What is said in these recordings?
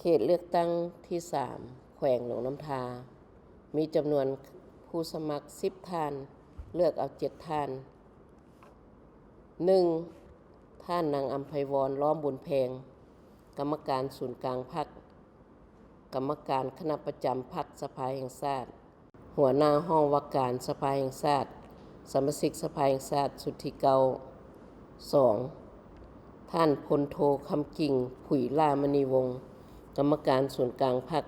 ເຂດເລືອກຕັ້ງທີສາມ ແຂວງຫຼວງນ້ຳທາ ມີຈຳນວນຜູ້ສະໝັກສິບທ່ານ, ເລືອກເອົາເຈັດທ່ານ. ໜຶ່ງ, ທ່ານນາງອຳໄພວອນ ລ້ອມບຸນແພງ, ກຳມະການສູນກາງພັກ, ກຳມະການຄະນະປະຈຳພັກສະພາແຫ່ງຊາດ, ຫົວໜ້າຫ້ອງວ່າການສະພາແຫ່ງຊາດ, ສະມາຊິກສະພາແຫ່ງຊາດຊຸດທີເກົ້າ. ສອງ, ທ່ານພົນໂທ ຄຳກິ່ງ ຜຸຍຫຼ້າມະນີວົງ, ກຳມະການສູນກາງພັກ,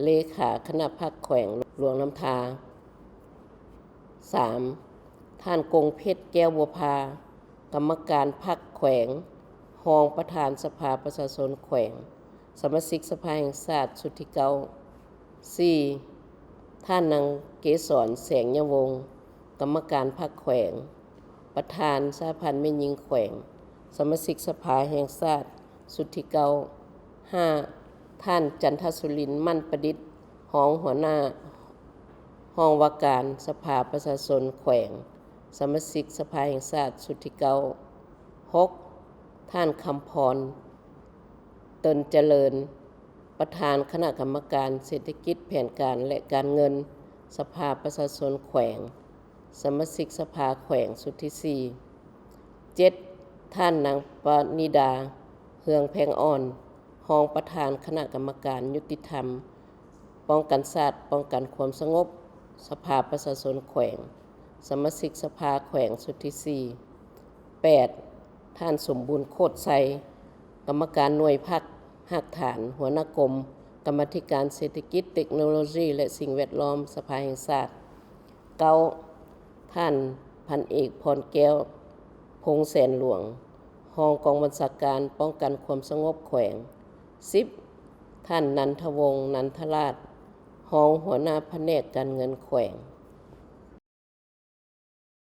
ເລຂາຄະນະພັກແຂວງຫຼວງນ້ຳທາ. ສາມ, ທ່ານກົງເພັດ ແກ້ວບົວພາ, ກຳມະການພັກແຂວງ, ຮອງປະທານສະພາປະຊາຊົນແຂວງ, ສະມາຊິກສະພາແຫ່ງຊາດຊຸດທີເກົ້າ. ສີ່, ທ່ານນາງເກສອນ ແສງຍະວົງ, ກຳມະການພັກແຂວງ, ປະທານສະຫະພັນແມ່ຍິງແຂວງ, ສະມາຊິກສະພາແຫ່ງຊາດຊຸດທີເກົ້າ. ຫ້າ, ທ່ານຈັນທະສຸລິນ ໝັ້ນປະດິດ, ຮອງຫົວໜ້າຫ້ອງວ່າການສະພາປະຊາຊົນແຂວງ, ສະມາຊິກສະພາແຫ່ງຊາດຊຸດທີເກົ້າ. ຫົກ, ທ່ານຄຳພອນ ເຕີນຈະເລີນ, ປະທານຄະນະກຳມະການເສດຖະກິດ, ແຜນການ ແລະ ການເງິນ ສະພາປະຊາຊົນແຂວງ, ສະມາຊິກສະພາແຂວງຊຸດທີສີ່. ເຈັດ, ທ່ານນາງປະນິດາ ເຮືອງແພງອ່ອນ, ຮອງປະທານຄະນະກຳມະການຍຸຕິທຳ, ປ້ອງກັນຊາດ, ປ້ອງກັນຄວາມສະຫງົບ, ສະພາປະຊາຊົນແຂວງ, ສະມາຊິກສະພາແຂວງຊຸດທີສີ່. ແປດ, ທ່ານສົມບູນ ໂຄດໄຊ, ກຳມະການໜ່ວຍພັກຮາກຖານ, ຫົວໜ້າກົມກຳມາທິການເສດຖະກິດ, ເຕັກໂນໂລຊີ ແລະ ສິ່ງແວດລ້ອມ ສະພາແຫ່ງຊາດ. ເກົ້າ, ທ່ານພັນເອກ ພອນແກ້ວ ພົງແສນຫຼວງ, ຮອງກອງບັນຊາການປ້ອງກັນຄວາມສະຫງົບແຂວງ. ສິບ, ທ່ານ ນັນທະວົງ ນັນທະລາດ, ຮອງຫົວໜ້າພະແນກການເງິນແຂວງ,